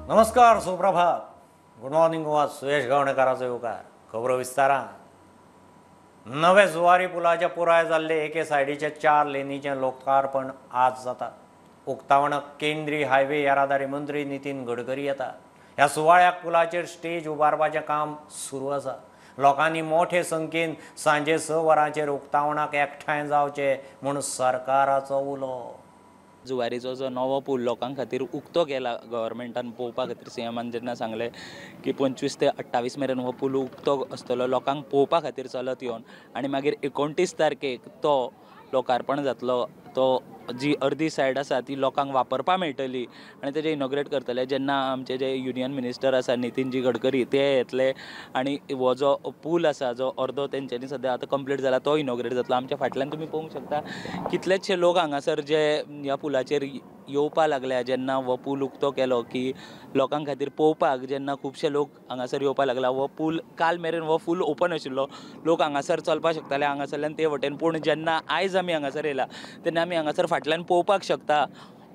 नमस्कार, सुप्रभात, good morning Goa. सुयश गावणेकाराचो येवकार. खबरो विस्तारान. नवे जुवारी पुलाचे पुराय जाल्ले एके सायडीचे 4 लेनीचें लोकार्पण आज जाता. उक्तावणाक केंद्रीय हायवे येरादारी मंत्री नितीन गडकरी येता. ह्या सुवाळ्याक पुलाचेर स्टेज उबारपाचें काम सुरू आसा. लोकांनी मोठे संख्येन सांजे 6 वरांचेर उक्तावणाक एकठांय जावचे म्हूण सरकाराचो उलो. जुवारीचो जो नवो पूल लोकां खातीर उक्तो केला गव्हर्मेंटान पळोवपा खातीर, सीएमान जेन्ना सांगलें की 25 ते 28 मेरेन हो पूल उक्तो आसतलो लोकांक पळोवपा खातीर चलत येवन, आनी मागीर 29 तारखेक तो लोकार्पण जातलो. तो जी अर्दी सायड आसा ती लोकांक वापरपा मेळटली आनी तेजें इनॉग्रेट करतले. जेन्ना आमचे जे युनियन मिनिस्टर आसा नितीनजी गडकरी ते येतले आनी हो जो पूल आसा जो अर्दो तेंच्यांनी सद्या आतां कंप्लीट जाला तो इनॉग्रेट जातलो. आमच्या फाटल्यान तुमी पळोवंक शकता कितलेचशे लोक हांगासर जे ह्या पुलाचेर येवपा लागल्या. जेन्ना हो पूल उक्तो केलो की लोकां खातीर पळोवपाक जेन्ना खुबशे लोक हांगासर येवपा लागला. हो पूल काल मेरेन हो फूल ओपन आशिल्लो, लोक हांगासर चलपाक शकताले हांगासरल्यान ते वटेन. पूण जेन्ना आयज आमी हांगासर येयला तेन्ना आमी हांगासर फाटल्यान पळोवपाक शकता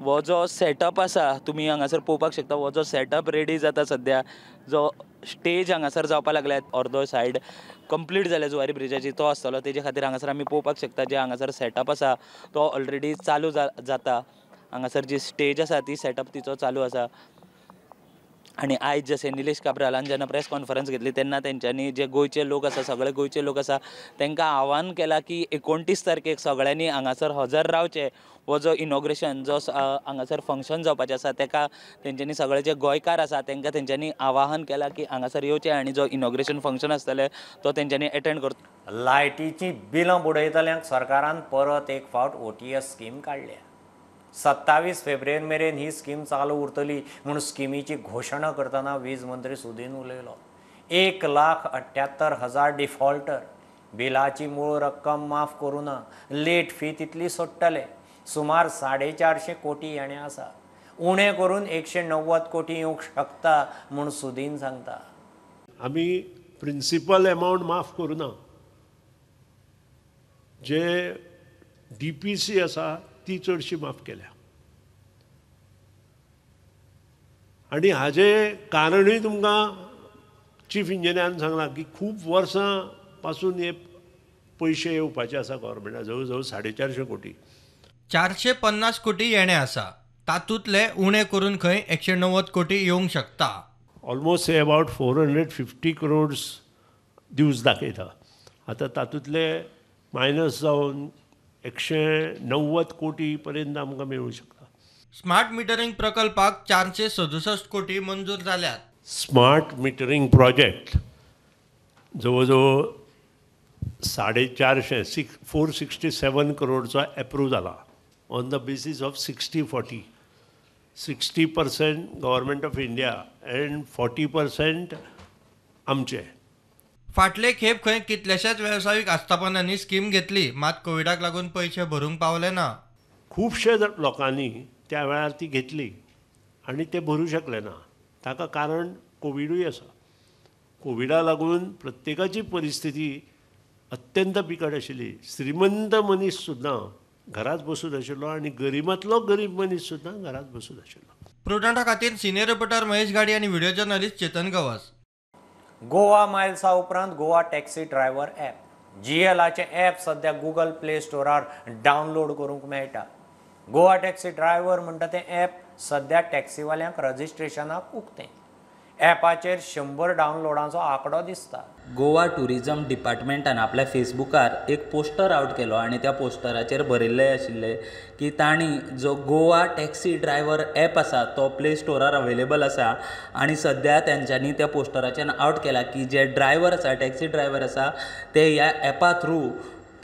हो जो सेटअप आसा तुमी हांगासर पळोवपाक शकता. हो जो सेटअप रेडी जाता सद्या, जो स्टेज हांगासर जावपा लागल्या, अर्दो सायड कंप्लीट जाल्या जुवारी ब्रिजाची तो आसतलो. तेजे खातीर हांगासर आमी पळोवपाक शकता जे हांगासर सेटअप आसा तो ऑलरेडी चालू जाता. हांगासर जी स्टेज आसा ती सेटअप तिचो चालू आसा. आनी आयज जशें निलेश काब्रालान जेन्ना प्रेस कॉन्फरन्स घेतली तेन्ना तेंच्यांनी जे गोंयचे लोक आसा, सगळे गोंयचे लोक आसा तांकां आव्हान केलां की 29 तारखेक सगळ्यांनी हांगासर हजर रावचें. हो जो इनॉग्रेशन जो हांगासर फंक्शन जावपाचें आसा तेका तेंच्यांनी सगळे जे गोंयकार आसा तांकां तेंच्यांनी आवाहन केलां की हांगासर येवचें आनी जो इनॉग्रेशन फंक्शन आसतलें तो तेंच्यांनी एटेंड करचो. लायटीचीं बिलां बुडयतल्यांक सरकारान परत एक फावट OTS scheme काडल्या. 27 फेब्रुवारी मेरेन ही स्कीम चालू उरतली म्हूण स्किमीची घोशणा करतना वीज मंत्री सुदीन उलयलो. 1,78,000 डिफॉल्टर बिलाची मूळ रक्कम माफ करूना, लेट फी तितली सोडटले. सुमार 450 कोटी येणे आसा, उणें करून 190 कोटी येवंक शकता म्हूण सुदीन सांगता. आमी प्रिंसिपल एमावंट माफ करूना, जे DPC आसा ती चडशी माफ केल्या. आनी हाजें कारणूय तुमकां चीफ इंजिनियरान सांगलां की खूब वर्सां पासून हे पयशे येवपाचे आसा गव्हर्मेंटाक, जवळ जवळ 450 कोटी. 450 कोटी येणे आसा, तातूंतले उणें करून खंय 190 कोटी येवंक शकता. ऑलमोस्ट अबावट 450 करोड्स दिवस दाखयता. आतां तातूंतले मायनस जावन 190 कोटी पर्यंत आमकां मेळूं शकता. स्मार्ट मिटरिंग प्रकल्पाक 467 कोटी मंजूर जाल्यात. स्मार्ट मिटरिंग प्रोजेक्ट जवळ जवळ 450 467 करोडचो एप्रूव जाला on the basis of 60-40, 60% government of India and 40% आमचे. फाटले खेप खंय कितल्याशाच वेवसायीक आस्थापनांनी स्कीम घेतली, मात कोविडाक लागून पयशे भरूंक पावले ना. खुबशे लोकांनी त्या वेळार ती घेतली आनी ते भरूं शकले ना. ताका कारण कोविडूय आसा. कोविडा लागून प्रत्येकाची परिस्थिती अत्यंत बिकट आशिल्ली. श्रीमंत मनीस सुद्दां घरात बसून आशिल्लो आनी गरिबांतलो गरीब मनीस सुद्दां घरात बसून आशिल्लो. प्रुडंटा खातीर सिनियर रिपोर्टर महेश गाडी आनी व्हिडिओ जर्नलिस्ट चेतन गवास. गोवा मायल्सा उपरांत गोवा टॅक्सी ड्रायव्हर ॲप GLAचें ॲप सद्या गुगल प्ले स्टोरार डावनलोड करूंक मेळटा. गोवा टॅक्सी ड्रायव्हर म्हणटा तें ॲप सद्या टॅक्सीवाल्यांक रजिस्ट्रेशनाक उक्तें. ॲपाचेर 100 डावनलोडांचो आंकडो दिसता. गोवा टुरिजम डिपार्टमेंटान आपल्या फेसबुकार एक पोस्टर आवट केलो आनी त्या पोस्टराचेर बरयल्लें आशिल्लें की तांणी जो गोवा टॅक्सी ड्रायव्हर ॲप आसा तो प्ले स्टोरार अवेलेबल आसा आनी सद्या तेंच्यांनी त्या पोस्टराचेर आवट केला की जे ड्रायव्हर आसा, टॅक्सी ड्रायव्हर आसा ते ह्या ॲपा थ्रू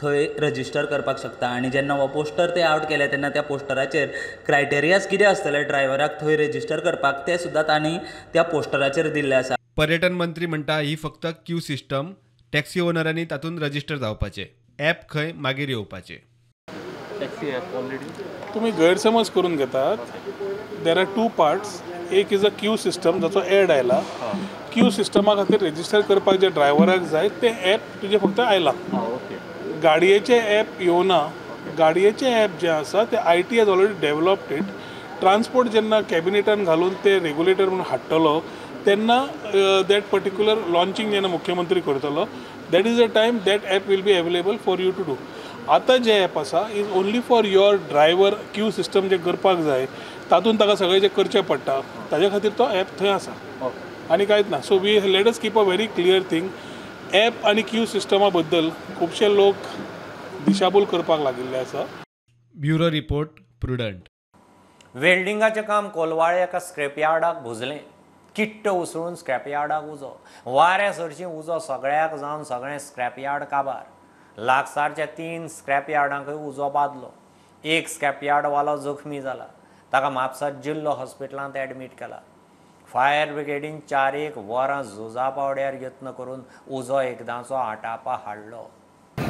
थंय रजिस्टर करपाक शकता. आनी जेन्ना हो पोस्टर ते आवट केले तेन्ना त्या पोस्टराचेर क्रायटेरियाज कितें आसतले ड्रायव्हराक थंय रजिस्टर करपाक ते सुद्दां तांणी त्या पोस्टराचेर दिल्ले आसा. पर्यटन मंत्री म्हणटा ही फक्त क्यू सिस्टम, टॅक्सी ओनरांनी तातूंत रजिस्टर जावपाचें, ॲप खंय मागीर येवपाचें. टॅक्सी ॲप ऑलरेडी तुमी गैरसमज करून घेतात. There are 2 parts. एक is a Q system जाचो एड आयला. क्यू सिस्टमा खातीर रजिस्टर करपाक जे ड्रायव्हराक जाय तें ॲप तुजें फक्त आयलां. गाडयेचें ॲप येवना. गाडयेचें ॲप जें आसा तें IT has already developed it. Transport जेन्ना कॅबिनेटान घालून ते रेग्युलेटर म्हणून हाडटलो तेन्ना that particular launching जेन्ना मुख्यमंत्री करतलो that is a time that app will be available for you to do. आतां जे एप आसा is only for your driver queue system जे करपाक जाय तातूंत ताका सगळें जें करचें पडटा ताजे खातीर तो एप थंय आसा आनी कांयच ना. So we let us keep a very clear thing. App आनी क्यू सिस्टमा बद्दल खुबशे लोक दिशाभूल करपाक लागिल्ले आसा. Bureau report, Prudent. वेल्डिंगाचें काम कोलवाळे एका स्क्रॅप यार्डाक भुजलें. किट्ट उसळून स्क्रॅप यार्डाक उजो. वाऱ्या सरशीं उजो सगळ्याक जावन सगळें स्क्रॅप यार्ड काबार. लागसारच्या 3 स्क्रॅप यार्डांकय उजो बादलो. एक स्क्रॅप यार्डवालो जखमी जाला. ताका म्हापसा जिल्लो हॉस्पिटलांत एडमीट केला. फायर ब्रिगेडीन 4-1 वरां झुजा पावड्यार यत्न करून उजो एकदांचो आटापा हाडलो.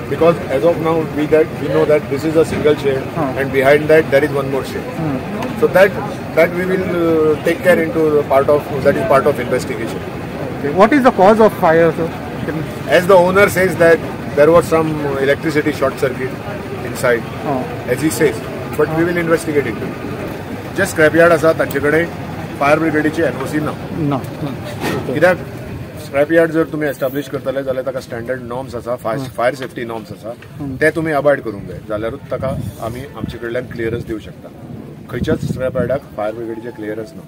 Because as of now we know that this is a single shed and behind that there is one more shed. So that we will take care into the part of that is part of investigation. Okay. What is the cause of fire, sir? As the owner says that there was some electricity short circuit inside, as he says, but we will investigate into it. Just scrapyard asa तांचे कडेन fire ब्रिगेडीची NOC ना. ना. कित्याक scrapyard जर तुम्ही establish करतले जाल्यार ताका स्टँडर्ड नॉर्म्स आसा, फायर सेफ्टी नॉर्म्स आसा, ते तुमी अबायड करूंक जाय जाल्यारूच ताका आमी आमचे कडल्यान क्लियरन्स दिवं शकता. खंयच्याच स्क्रॅपयार्डाक फायर ब्रिगेडीचें क्लियरन्स ना.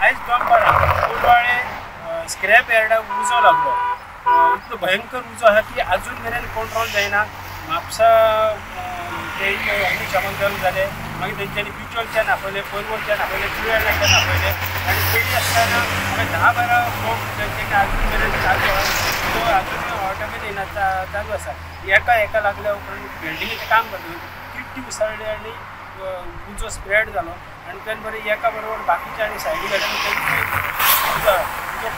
आयज दनपारां कोलवाळे स्क्रॅप यार्डाक उजो लागलो. इतलो भयंकर उजो आसा की आजून मेरेन कंट्रोल जायना. म्हापसा ते अग्निशमन दल जाले, मागीर तेंच्यांनी बिचोलच्यान आपयले, पर्वरच्यान आपयले, कुळ्याच्यान आपयले आनी पयलीं आसतना 10-12 बोट तेंचे आजून मेरेन चालू आसा. तो आजून ऑटोमेट येना, चालू आसा. एका एका लागल्या उपरांत बिल्डिंगेचें काम करता किट्टी उसळ्ळी आनी उजो स्प्रेड जालो आनी तेन्ना बरें एका बरोबर बाकीचे आनी सायडी घालून तेंचे उजो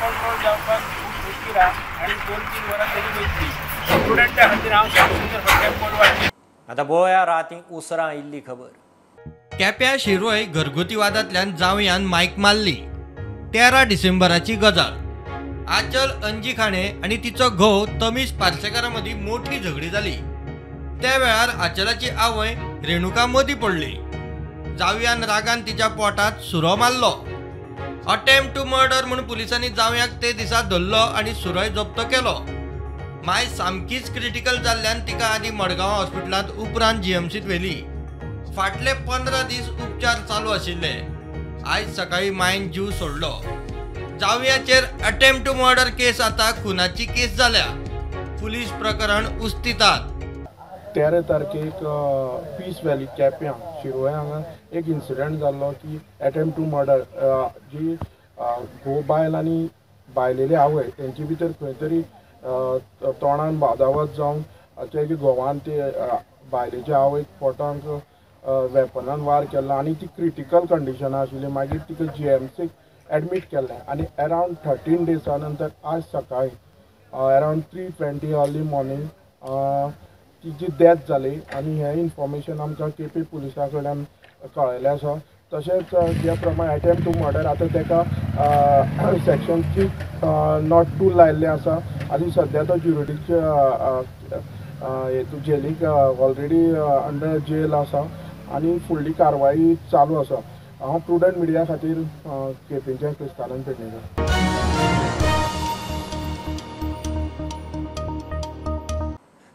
कंट्रोल जावपाक खूब मुश्कील आसा आनी 2-3 वरां तरी वयतली. स्टुडंटा खातीर हांव सांगता कोलवाळे. आतां पळोवया राती उसरां आयिल्ली खबर. केप्या शिरोय घरगुती वादांतल्यान जावयान मायक मारली. 13 डिसेंबराची गजाल. आचल अंजी खाणे आनी तिचो घोव तमीश पार्सेकारा मदीं मोठी झगडी जाली. त्या वेळार आचलाची आवय रेणुका मदीं पडली. जावयान रागान तिच्या पोटांत सुरो मारलो. अटेम्प्ट टू मर्डर म्हूण पुलिसांनी जावयाक ते दिसा धरलो आनी सुरोय जप्त केलो. माय सामकीच क्रिटिकल जाल्ल्यान तिका आदी मडगांव हॉस्पिटलांत उपरांत जीएमसीत व्हेली. फाटले 15 दीस उपचार चालू आशिल्ले. आयज सकाळी मायन जीव सोडलो. जावयाचेर अटेम्प्ट टू मर्डर केस आतां खुनाची केस जाल्या. पुलीस प्रकरण उस्तितात. 13 तारखेक पीस व्हॅली केप्यां शिरोळे हांगा एक इन्सिडंट जाल्लो की अटेम्प्ट टू मर्डर, जी घोव बायल आनी बायलेली आवय तेंचे भितर खंय तरी तोंडान वादावत जावन तेजे घोवान ते बायलेच्या आवयक पोटांक वेपनान वार केल्लो आनी ती क्रिटिकल कंडिशनां आशिल्ली. मागीर तिका जीएमसीक एडमीट केल्लें आनी अरावंड 13 डेजा नंतर आज सकाळी अरावंड 3:20 अर्ली मॉर्निंग तिची डेथ जाली आनी हें इन्फॉर्मेशन आमकां केपी पुलिसां कडल्यान कळयलें आसा. तशेंच जे प्रमाण अटेम्प्ट टू मर्डर आतां ताका सेक्शन 302 लायिल्लें आसा आनी सद्या तो ज्युरिडिक्शन जेलीक ऑलरेडी अंडर जेल आसा आनी फुडली कारवाई चालू आसा. हांव प्रुडंट मिडिया खातीर केपेंच्यान क्रिस्तानंद पेडणेकर.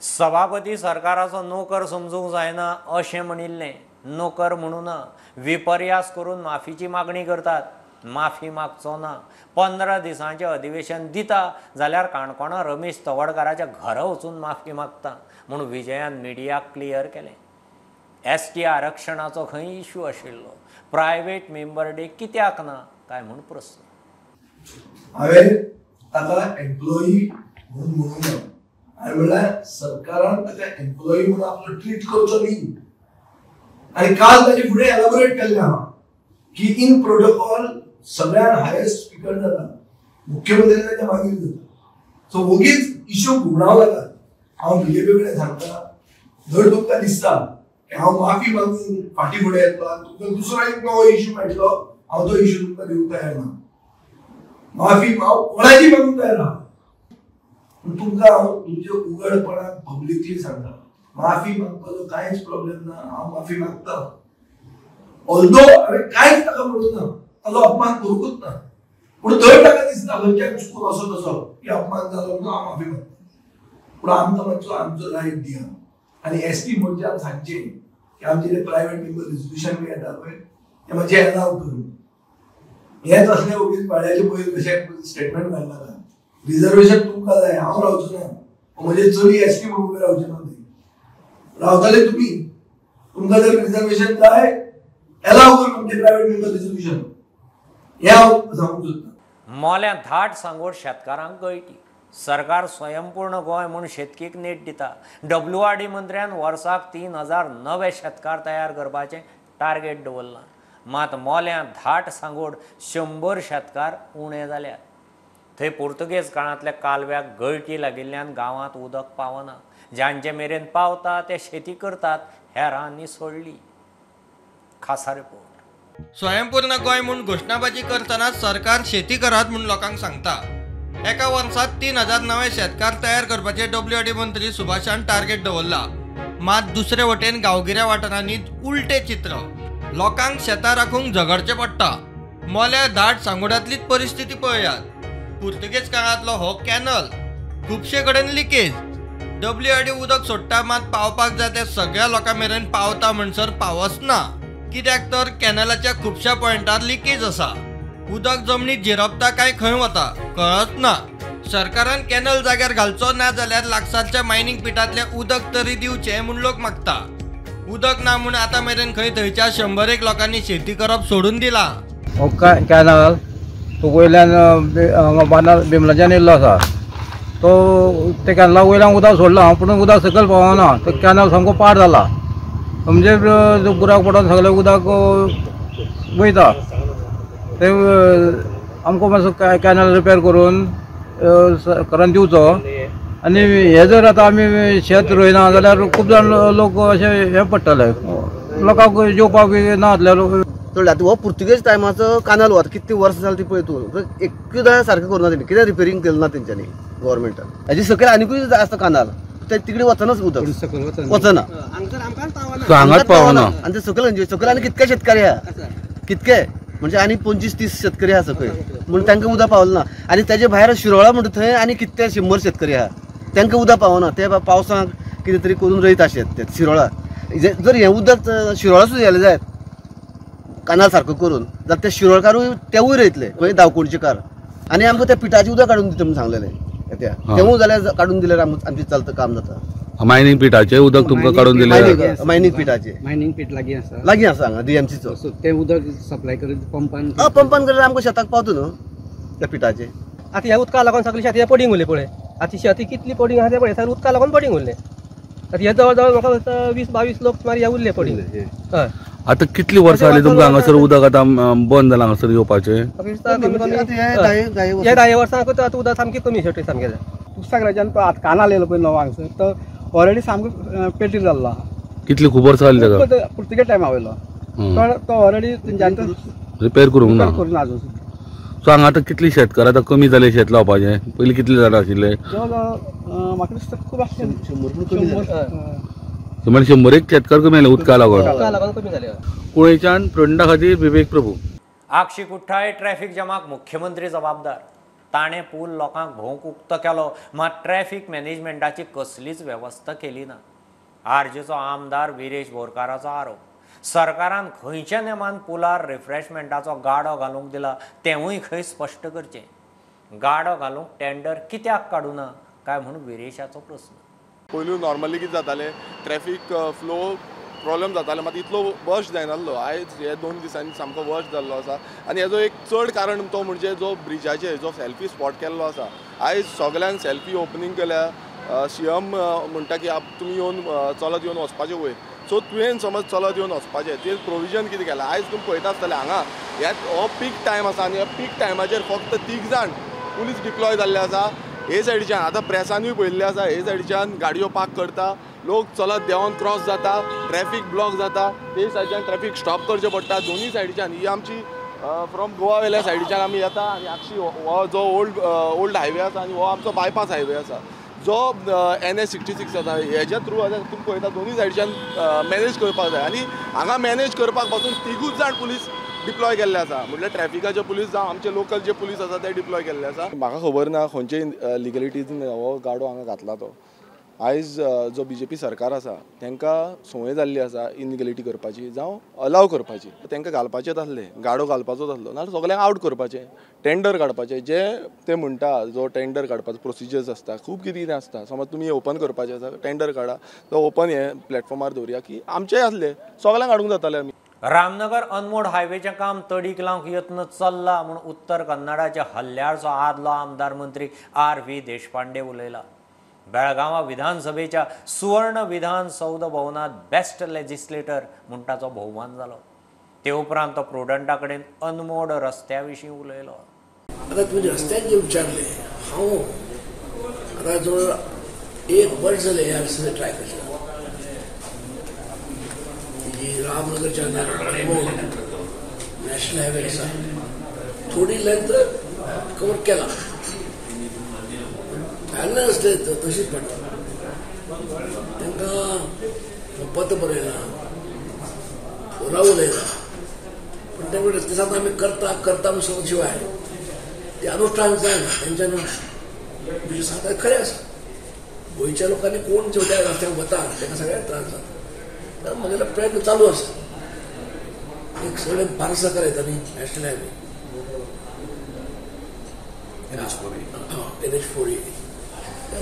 सभापती सरकाराचो नोकर समजूंक जायना अशें म्हणिल्लें. नोकर म्हणू ना, विपर्यास करून माफीची मागणी करतात. माफी मागचो ना. 15 दिसांचें अधिवेशन दिता जाल्यार काणकोणा रमेश तवडकाराच्या घरा वचून माफी मागता म्हूण विजयान मिडियाक क्लियर केलें. एस टी आरक्षणाचो खंय इश्यू आशिल्लो, प्रायवेट मेंबर डे कित्याक ना काय म्हूण प्रस्न. हांवें ताका एम्प्लॉई म्हणून म्हणूंक ना. हांवें म्हणल्यार सरकारान ताका एम्प्लॉई म्हणून आपलो ट्रीट करचो न्ही. आनी काल ताजे फुडें एलाबोरेट केल्लें आहा की इन प्रोटोकॉल सगळ्यात हायेस्ट स्पिकर जाता, मुख्यमंत्री ताच्या मागीर जाता. सो वोगीच इश्यू घुंवडावं नाका. हांव बीजेपी कडेन सांगता, जर तुमकां दिसता की हांव माफी मागून फाटीं फुडें येतलो आनी तुमकां दुसरो एक नवो इश्यू मेळटलो, हांव तो इश्यू तुमकां दिवंक तयार ना. माफी हांव कोणाची मागूंक तयार ना, पूण तुमकां हांव तुमच्या उगडपणान पब्लिकली सांगता, माफी मागपाचो कांयच प्रॉब्लेम ना. हांव माफी मागता, ऑल्दो हांवें कांयच ताका म्हणूं ना, ताजो अपमान करूंकूच ना, पूण थंय ताका दिसता खंयच्यान चुकून असो तसो की अपमान जालो म्हणून हांव माफी मागता. पूण आमकां मातसो आमचो रायट दिया आनी एस टी मोर्चान सांगचें की आमचे ते प्रायवेट मेंबर रेजोल्युशन बी येता पळय तें मातशें एलाव करून. हेंच असलें ओगीच बाळ्याचे पयर कशें स्टेटमेंट घालनाका. रिजर्वेशन तुमकां जाय, हांव रावचो ना, म्हजे चली एस टी म्हणून उबें रावचें ना, थंय रावताले तुमी. तुमकां जर रिजर्वेशन जाय एलाव करून आमचें प्रायवेट मेंबर रेजोल्युशन, हें हांव सांगूंक सोदतां. मोल्यां धाट सांगोड शेतकारांक गळटी. सरकार स्वयंपूर्ण गोंय म्हूण शेतकीक नेट दिता. WRD मंत्र्यान वर्साक 3000 नवे शेतकार तयार करपाचें टार्गेट दवरलां. मात मोल्यां धाट सांगोड 100 शेतकार उणे जाल्यात. थंय पुर्तुगेज काळांतल्या कालव्याक गळटी लागिल्ल्यान गांवांत उदक पावना. जांचे मेरेन पावता ते शेती करतात, हेरांनी सोडली. खासा रिपोर्ट. स्वयंपूर्ण गोंय म्हूण घोशणाबाजी करतना सरकार शेती करात म्हूण लोकांक सांगता. एका वर्सात 3000 नवे शेतकार तयार करपाचे WRD मंत्री सुभाषान टार्गेट दवरला. मात दुसरे वटेन गांवगिऱ्या वाठारांनी उलटे चित्र. लोकांक शेतां राखूंक झगडचें पडटा. मोल्या धाट सांगोडांतलीच परिस्थिती पळयात. पुर्तुगेज काळांतलो हो कॅनल, खुबशे कडेन लिकेज. WRD उदक सोडटा मात पावपाक जाय त्या सगळ्या लोकां मेरेन पावता म्हणसर पावच ना. कित्याक तर कॅनलाच्या खुबश्या पॉयंटार लिकेज आसा. उदक जमनीत झिरपता काय खंय वता कळच ना. सरकारान कॅनल जाग्यार घालचो ना जाल्यार लागसारच्या मायनींग पिटांतलें उदक तरी दिवचें म्हूण लोक मागता. उदक ना म्हूण आतां मेरेन खंय थंयच्या 100 लोकांनी शेती करप सोडून दिला. हो कॅनल तो वयल्यान बांदार बिमलाच्यान येयल्लो आसा. तो ते कॅनला वयल्यान उदक सोडलां पूण उदक सकयल पावना. तो कॅनल सामको पाड जाला, म्हणजे बुराक पडोन सगळें उदक वयता. ते आमकां मातसो कॅनल रिपेर करून सरकारान दिवचो. आनी हे जर आतां आमी शेत रोयना जाल्यार खूब जाण लोक अशे हे पडटले, लोकांक जेवपाक बी ना जातले लोक. आतां हो पुर्तुगेज टायमाचो कानाल हो, आतां कितली वर्सां जालीं ती पळय तूं, एकदां सारकें करूं ना तेणी, कितें रिपेरींग केलें ना तेंच्यांनी गव्हर्मेंटान. हेजे सकयल आनिकूय आसता कानाल, ते तिकडे वचनाच उदक वचना, हांगाच पावना. आनी ते सकयल सकयल आनी कितके शेतकारी आहा, कितके म्हणजे आनी 25-30 शेतकरी आहा सकयल, म्हूण तांकां उदक पावलें ना. आनी तेजे भायर शिरोळा म्हणटा थंय आनी कितके 100 शेतकरी आहा, तांकां उदक पावना. ते पावसाक कितें तरी करून रोयता शेत ते शिरोळा. जर हें उदक शिरोळा सुद्दां गेलें जायत कानाल सारको करून जाल्यार ते शिरोळकारूय तेवूय रोयतले खंय दावकोणचेकार. आनी आमकां त्या पिठाचें उदक काडून दिता म्हणून सांगलेलें त्या, तेवूय जाल्यार काडून दिल्यार आमचें चलता काम जाता. मायनींग पिठाचें उदक तुमकां काडून दिलें? मायनींग पिठाचें, मायनींग पीठ लागीं आसा, लागीं आसा हांगा DMCचो. तें उदक सप्लाय करून पंपान, पंपान केल्यार आमकां शेताक पावता न्हू त्या पिठाचें. आतां ह्या उदका लागून सगळी शेती पडींग उरली पळय. आतां शेती कितली पडींग आसा तें पळय, सगळें उदका लागून पडींग उरलें. आतां हे जवळ जवळ म्हाका 20-22 लोक सुमार हे उरले पडींग. हय, आतां कितली वर्सां जालीं तुमकां हांगासर उदक आतां बंद जालां हांगासर येवपाचें? हे 10 वर्सां आतां उदक सामकें कमी शेवटी सामकें. कुसाग्राच्यान तो आतां कानाल येयलो पळय नवो हांगसर, तो ऑलरेडी सामको पेटीर जाल्लो. कितली खूब वर्सां जालीं ताका? पुर्तुगेज टायमा वयलो तो ऑलरेडी तेंच्यांनी रिपेर करूंक ना, करूंक ना अजून. सो हांगा आतां कितली शेतकार आतां कमी जाले शेत लावपाचें? पयलीं कितले जाणां आशिल्ले? जवळ जवळ म्हाका दिसता खूब आसले, 100 म्हणजे 100 शेतकार कमी जाले उदका लागून. कमी जाले. कुळेच्यान प्रणदा खातीर विवेक प्रभू. आगशी कुठ्ठाळे ट्रॅफिक जामाक मुख्यमंत्री जबाबदार. ताणें पूल लोकांक भोंवक उक्तो केलो, मात ट्रॅफिक मॅनेजमेंटाची कसलीच वेवस्था केली ना. आरजीचो आमदार विरेश बोरकाराचो आरोप. सरकारान खंयच्या नेमान पुलार रिफ्रेशमेंटाचो गाडो घालूंक दिला तेंवूय खंय स्पश्ट करचें. गाडो घालूंक टेंडर कित्याक काडूं ना काय म्हूण विरेशाचो प्रस्न. पयलू नॉर्मली कितें जातालें, ट्रॅफिक फ्लो प्रॉब्लम जातालो, मात इतलो वर्श जायनासलो. आयज हे 2 दिसांनी सामको वर्श जाल्लो आसा. आनी हेजो एक चड कारण तो म्हणजे जो ब्रिजाचेर जो सेल्फी स्पॉट केल्लो आसा, आयज सगल्यांक सेल्फी ओपनींग केल्या. सीएम म्हणटा की तुमी येवन चलत येवन वचपाचें वयर, सो तुवें समज चलत येवन वचपाचें तें प्रोविजन कितें केलां. आयज तुमी पळयता आसतले हांगा हो पीक टायम आसा आनी ह्या पीक टायमाचेर फक्त 3 जाण पुलीस डिप्लॉय जाल्ले आसा. हे सायडीच्यान आतां प्रेसानूय पळयल्लें आसा, हे सायडीच्यान गाडयो पार्क करता, लोक चलत देंवन क्रॉस जाता, ट्रॅफिक ब्लॉक जाता, ते सायडीच्यान ट्रॅफिक स्टॉप करचें पडटा. दोनूय सायडीच्यान ही आमची फ्रॉम गोवा वेल्या सायडीच्यान आमी येता आनी आगशी हो जो ओल्ड हायवे आसा आनी हो आमचो बायपास हायवे आसा. जो NH 66 आसा हेज्या थ्रू आतां तुमी पळयता दोनूय सायडच्यान मॅनेज करपाक जाय आनी हांगा मॅनेज करपाक पासून तिगूच जाण पुलीस डिप्लॉय केल्ले आसा, म्हटल्यार ट्रॅफिकाचे पुलीस जावं आमचे लोकल जे पुलीस आसा ते डिप्लॉय केल्ले आसा. म्हाका खबर ना खंयचे लिगलिटीज हो गाडो हांगा घातला तो. आयज जो BJP सरकार आसा तांकां संवय जाल्ली आसा इनलिगलिटी करपाची जावं अलाव करपाची. तांकां घालपाचेच आसले, गाडो घालपाचोच आसलो, नाजाल्यार सगल्यांक आवट करपाचें, टेंडर काडपाचें. जे ते म्हणटा जो टेंडर काडपाचो प्रोसिजर्स आसता, खूब कितें कितें आसता. समज तुमी ओपन करपाचें आसा, टेंडर काडा, तो ओपन हे प्लॅटफॉर्मार दवरया की आमचेय आसले सगल्यांक हाडूंक जाताले आमी. रामनगर अनमोड हायवेचें काम तडीक लावंक यत्न चल्ला म्हूण उत्तर कन्नडाच्या हल्ल्यारचो आदलो आमदार मंत्री RV Deshpande उलयला. बेळगांवा विधानसभेच्या सुवर्ण विधानसौध भवनात बेस्ट लेजिस्लेटर म्हूण ताचो भोवमान जालो. ते उपरांत तो प्रुडंटा कडेन अनमोड रस्त्या विशीं उलयलो. आतां तुमी रस्त्यांचे विचारले, हांव आतां जवळ एक वर्स जालें ह्या रस्त्याचेर ट्राय करता. जी रामनगरच्या अनमोड नॅशनल हायवे आसा, थोडी लेंथ कवर केला, बॅलन्स तशीच पडटा. तांकां पत्र बरयलां, फोनार उलयलां, पण ते रस्ते सांगता आमी करता करता म्हणून सांगून शिवाय ते अनुष्ठान जायना. तेंच्यान तुजें सांगता खरें आसा, गोंयच्या लोकांनी कोण जेवत्या रस्त्याक वता तांकां सगळ्यांक त्रास जाता. तर म्हगेलो प्रयत्न चालू आसा. एक सगळे भारत सरकार येता न्ही नॅशनल हायवे NH 4A,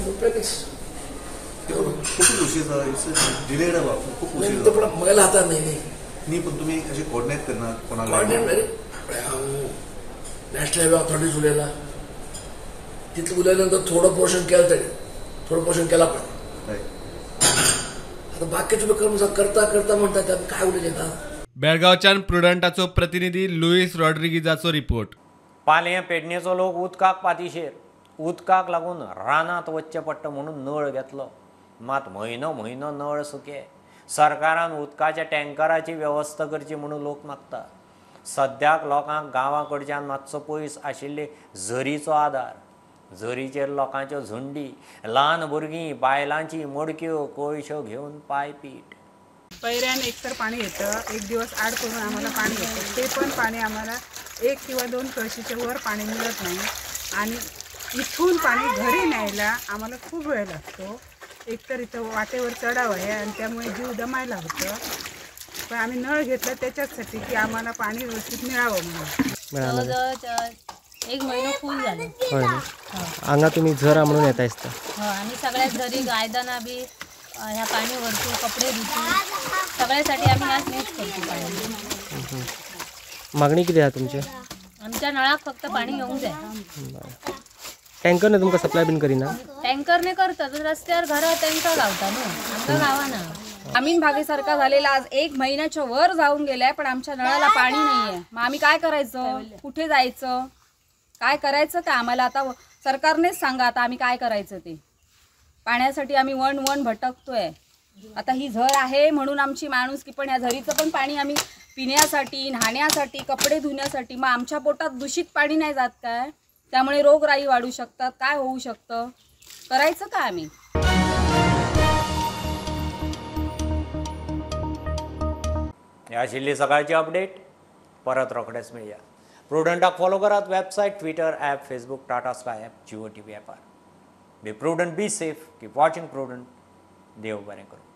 खूप उशीर पण म्हगेल्या हातान न्ही न्ही न्ही, पण तुमी अशें कोऑर्डिनेट करना कोणाक? कोऑर्डिनेट हांव नॅशनल हायवे ऑथॉरिटीज उलयला, तितलें उलयल्या नंतर थोडो पोर्शन केला ताणें, थोडो पोर्शन केला पण आतां बाकी तुमी करता करता म्हणटा ते आमी काय उलयलें आतां. बेळगांवच्यान प्रुडंटाचो प्रतिनिधी लुईस रॉड्रिगीजाचो रिपोर्ट. पालयें पेडणेचो लोक उदकाक पातिशेर, उदकाक लागून रानांत वचचें पडटा म्हणून नळ घेतलो, मात म्हयनो म्हयनो नळ सुके. सरकारान उदकाच्या टँकराची वेवस्था करची म्हणून लोक मागता. सद्याक लोकांक गांवां कडच्यान मातसो पयस आशिल्ले झरीचो आदार. झरीचेर लोकांच्यो झुंडी, ल्हान भुरगीं, बायलांची मडक्यो कोळश्यो घेवन पायपीट. पैऱ्यान एकतर पाणी येतं, एक दिवस आड करून आम्हाला पाणी येतं, ते पण पाणी आम्हाला 1 किंवा 2 कळशीच्या वर पाणी मिळत नाही आणि इथून पाणी घरी न्यायला आम्हाला खूप वेळ लागतो. एकतर इथं वाटेवर चढाव आहे आणि त्यामुळे जीव दमायला होतं. पण आम्ही नळ घेतला त्याच्याचसाठी की आम्हाला पाणी व्यवस्थित मिळावं म्हणून. एक महिनो फुल झाले. हांगा तुमी झरा म्हणून येता दिसता. आम्ही सगळ्या झरी आयदनां बी ह्या पाणी व्हरतो, कपडे धुतो, सगळ्यासाठी आम्ही आज यूज करतो पाणी. मागणी कितें आहा तुमची? आमच्या नळाक फक्त पाणी येवंक जाय. टँकरने तुमकां सप्लाय बीन करिना? टँकरने करतात, रस्त्यार घरा टँकर गावता न्हू, आमकां गावना. ग्रामीण भागेसारखा झालेला आज 1 महिन्याच्या वर जाऊन गेलाय, पण आमच्या नळाला पाणी नाहीये. मग आम्ही काय करायचं, कुठे जायचं, काय करायचं का आम्हाला? आता सरकारनेच सांगा आता आम्ही काय करायचं ते. पाण्यासाठी आम्ही वन वन भटकतोय. आता ही झर आहे म्हणून आमची माणुसकी, पण ह्या झरीचं पण पाणी आम्ही पिण्यासाठी, न्हाण्यासाठी, कपडे धुण्यासाठी, मग आमच्या पोटात दूषित पाणी नाही जात काय? त्यामुळे रोगराई वाढू शकतात, काय होऊ शकतं, करायचं का आम्ही? आशिल्ली सकाळची अपडेट, परत रोखडेच मेळया. प्रुडंटाक फॉलो करात website, Twitter app, Facebook, Tata Sky app, Jio TV ॲपार. Be prudent, be safe, keep watching Prudent. देव बरें करूं.